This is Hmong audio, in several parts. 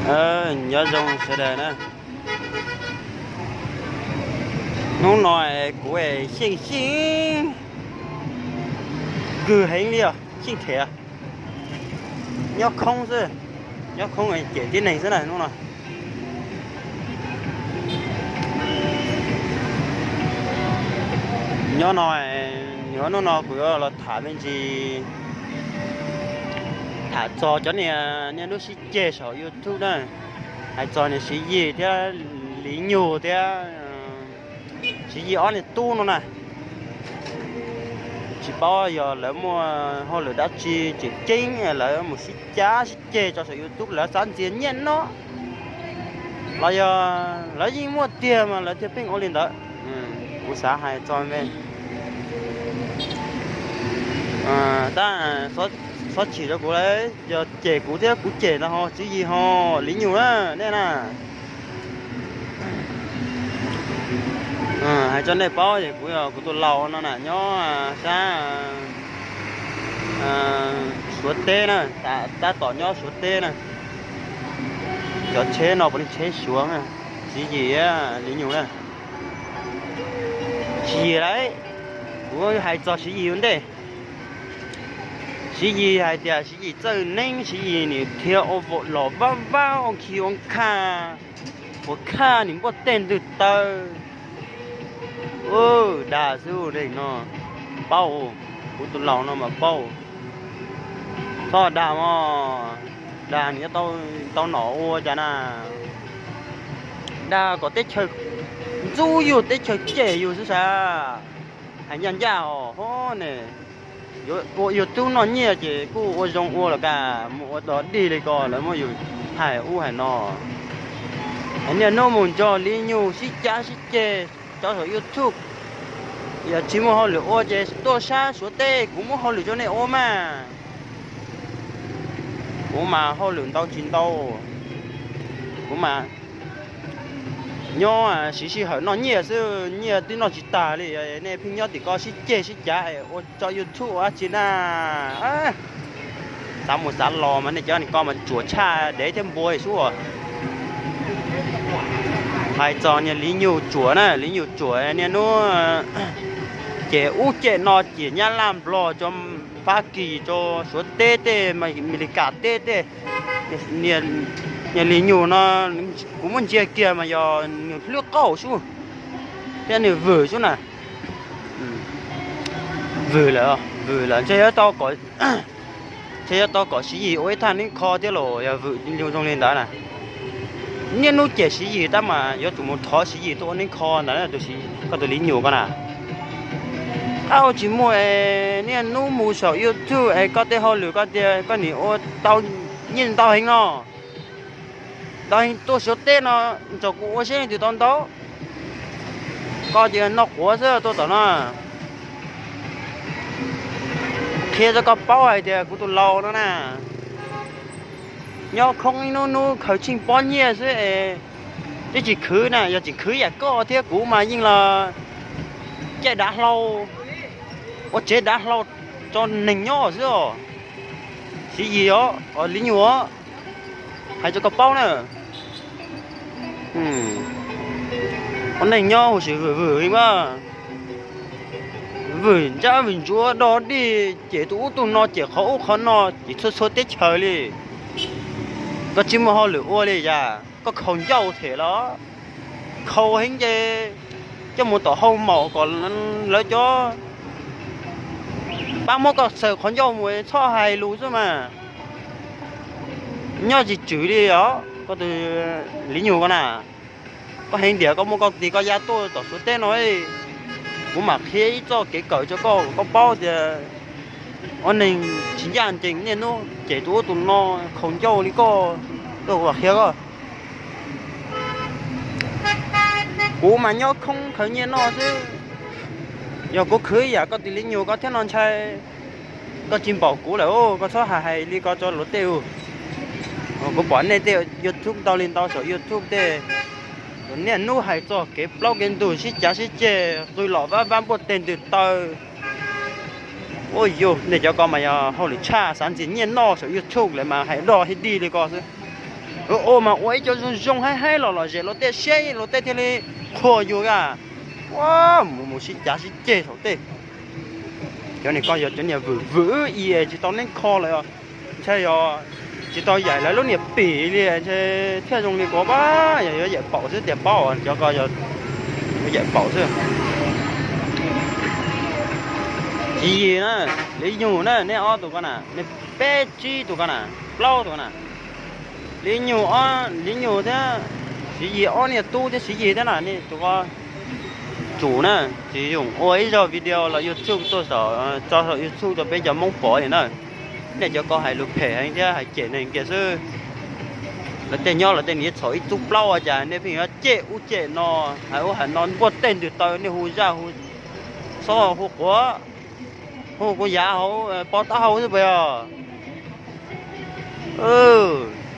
Nyob zoo sawv daws na. Hnub no kuv xyeej xyeej kawg heev li os, xyeej them. Nyob khoob xwb, nyob khoob cem tib neeg xwb na hnub no. Nyob no, nyob hnub no kuv yuav los tham me ntsis, tham txog cov niag niaj hnub sib ceg saum YouTube na, hais txog niag Siv Yis thiab Li Nyug thiab Siv Yis ob niag tub no na. Tsis paub yog lawv muaj hauj lwm dab tsi tseem ceeb lawv mus sib cav sib ceg tso saum YouTube lawv xav ntxias nyiaj no, los yog lawv yeej muaj tiag mas lawv thiaj pheej ua li ntawd. Kuv xav hais txog me, tab, txhob chim rau kuv, yog cem kuv thiab kuv cem ntag ho Siv Yis ho Li Nyug na nej na. Hais rau nej paub es kuv yog kuv tus laus no na nyob sab Suav teb na, tab tom nyob Suav teb na. Cov tsheb no puav leej tsheb Suav na, Siv Yis Li Nyug na. Siv Yis lauj, kuv hais txog Siv Yis ua ntej. Siv Yis hais tias Siv Yis txawj neeb, Siv Yis nim dhia ua vaum los vaj vab ua khi ua khaj, ua khaj nim npuaj tej ntwg taw. Dag xwb ua neeg no, paub, kuv tus laus no mas paub. Txhob dag mog, dag nws yuav tau nom ua cas na. Dag kom teb chaws ntxub yus teb chaws cem yus xwb sas. Hais ncaj ncaj os hov ne, yuav ua YouTube noj nyiaj ces kuj ua zoo ua los kas, mus ua dog dig li ko lawv muab yus hais ub hais no. Niaj hnub mus nrog Li Nyug sib cav sib ceg tso saum YouTube. Yog tsis muaj hauj lwm ua ces tuaj sab Suav teb kuv muab hauj lwm rau nej ua mas. Kuv mas hauj lwm ntau tsis ntau, kuv mas nyob siv sij hawm noj nyiaj xwb, nyiaj twb noj tsis tag li, nej pheej nyob tim ko sib ceg sib cav ua tso YouTube ua dab tsi na. Xav mus xav los mas nej cov niag ko mas tsuam tshaj dev thiab npua li sub. Hais txog niag Li Nyug tsuam na, Li Nyug tsuam niaj hnub cem ub cem no, cem Nyab Laj Nplog, tso Fab Kis, tso Suav teb tej, Amelikas teb tej. Niag Li Nyug no kuv muab ntsia kiag mas yog nws hlwb qauj sub, thiab nws vwm sub na. Vwm lawm, vwm lawm ntshe yuav tau kom, ntshe yuav tau kom Siv Yis ua ib thaj neeb kho thiab los yog vwm zoo li ntawd na. Niaj hnub cem Siv Yis tab mas yuav tsum mus thov Siv Yis tuaj ua neeb kho ntawd, koj tus Li Nyug ko na. Qab tsis muaj, niaj hnub mus saum YouTube es koj tej hauj lwm koj tias koj nim ua tau nyiaj ntau heev no, ntau heev tuaj Suav teb no, tsom kuv ua siab leej twg tau ntau. Koj ces noj quav xwb tuaj tom no. Qhia rau koj paub hais tias kuv tus laus no na, nyob khoob ib hnub hnub khaws tsheej pob nyiaj xwb es twb tsis khwv na, yog tseem khwv yam koj thiab kuv mas yeej los caij dav hlau, ua tsev dav hlau tso neeg nyob xwb os. Siv Yis os, Li Nyug os, hais rau koj paub na. Ua neeg nyob huv si vwm vwm li mas, vwm ntsab vwm ntsuav dog dig, cem tus ub tus no, cem qhov ub qhov no, cem txhua txhua teb chaws li. Koj tsis muaj hauj lwm ua li yas, koj khaus ncauj them los khaus heev ces coj mus tom hau maum kom lawv cov pab muab koj xaws qhov ncauj mus txhob hais lus xwb mas. Nyob tsis tswm li os koj tus Li Nyug ko na. Koj heev tiag, koj muaj koj tis koj ya tuaj tom Suav teb no, kuv mam qhia ib txoj kev kawm rau koj kom koj paub tias ua neeg tsis ncaj ncees niaj hnub cem tus ub tus no, khaus ncauj li koj, tuaj kuv mam qhia koj. Kuv mas nyob khoob khaws nyiaj noj xwb. Yog kuv khwv yam koj tus Li Nyug ko thiab no ntshai koj tsis npaum kuv lawm, koj txhob hais hais li ko rau luag tej ub. Kuv pom nej tej YouTube ntau li ntau saum YouTube tej, niaj hnub hais txog kev plaub kev ntug sib cav sib ceg, qw los vab vab npuaj teg ntws taw. Ua yus nej cov ko mas yog hauj lwm tshaj, xav ntxias nyiaj noj saum YouTube lawm mas hais dog hib dig li ko xwb. Ua mas ua ib co zoo zoo haib haib los lom zem luag tej siab luag tej thiaj li qhuas yus a. Ua mus mus sib cav sib ceg saum tej. Cov niag ko yog cov niag vwm vwm i tsis tau neeb kho lawm, ntshai yog tsis tau yaim lawv lub niag pim li ntshe thiaj zoo li kuv pab, yog yuav yaim paum xwb tiag paub cov ko yog yuav yaim paum xwb. Siv Yis na, Li Nyug na, nej ob tug ko na, nej peb tsib tug ko na, plaub tug ko na. Li Nyug, Li Nyug thiab Siv Yis, ob niag tub thiab Siv Yis thiab na, nej tus ko tsum na, tsis yoog ua ib zaj video los YouTube tuaj saum, tso saum YouTube rau peb cov Hmoob pom li na. Nej cov ko hais lus phem heev thiab hais cem neeg kiag xwb. Lawv tej nyob lawv tej niam txhaum ib txub plaub ua cas nej pheej yuav cem ub cem no, hais ub hais no npuaj tej ntws taw nej hu zaj hu xob hu quav, hu kuv yav hauv pov taub hau xwb puas yog?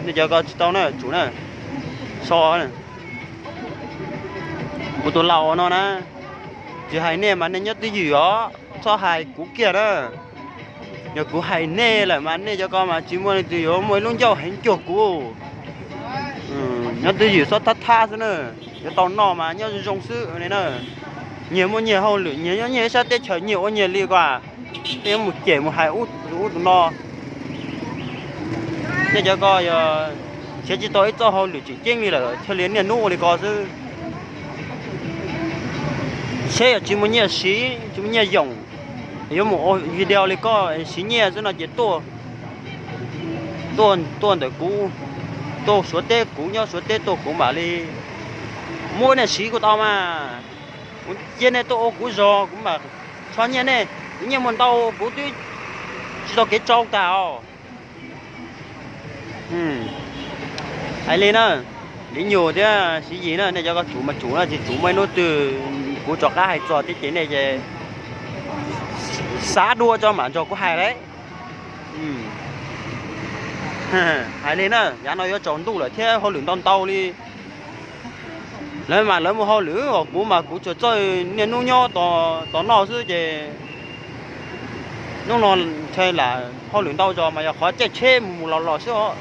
Nej cov ko tsis tau na, tsum na, so. Kuv tus laus no na, tsis hais nej mas nej nyob twj ywm os, txhob hais kuv kiag na. Yog kuv hais nej lawm mas nej cov ko mas tsis muaj leej twg yuav muaj ib lub ncauj heev cuag kuv. Nyob twj ywm txhob thab thab xwb na. Yuav tau noj mas nyob zoo zoo xwb li na. Nyias muaj nyias hauj lwm, nyias nyob nyias ib sab teb chaws nyias ua nyias li ko. Peb yuav mus cem mus hais ub tus no. Nej cov ko yog nrhiav tsis tau ib txoj hauj lwm tseem ceeb li lawm thiaj li niaj hnub ua li ko xwb. Seb yog tsis muaj nyiaj siv tsis muaj nyiaj yoom, yuav mus ua video li koj siv nyiaj xwb no ces tuaj, tuaj ntawm kuv, tuaj Suav teb, kuv nyob Suav teb tuaj kuv mam li muab nej siv kuv tau mas. Kuv cia nej tuaj ua kuv zog kuv mam tso nyiaj nej. Kuv nyiaj muaj ntau kuv twb tsis tau kev tsau tag os. Hais li na, Li Nyug thiab Siv Yis na, nej cov ko tsum mas tsum na, tsis tsum muaj ib hnub twg kuv rov qab hais txog thiab ces nej ces xav dua tso mam nrog kuv hais lauj. Hais li na, yav no yuav tsaus ntuj lawm thiab hauj lwm ntau ntau li. Lawv mas lawv muaj hauj lwm, kuv mas kuv tsuas txawj niaj hnub nyob tos noj xwb ces hnub no ntshai lam hauj lwm ntau zog mas yog qhov caij tsheb mus mus los los xwb os.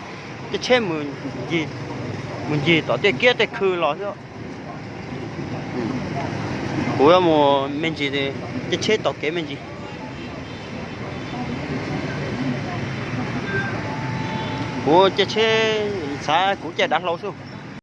Caij tsheb mus ncig tom tej kiab tej khw los xwb. Kuv yuav mus me ntsis, caij tsheb taug kev me ntsis. Kuv caij tsheb xav kuv caij dav hlau xwb.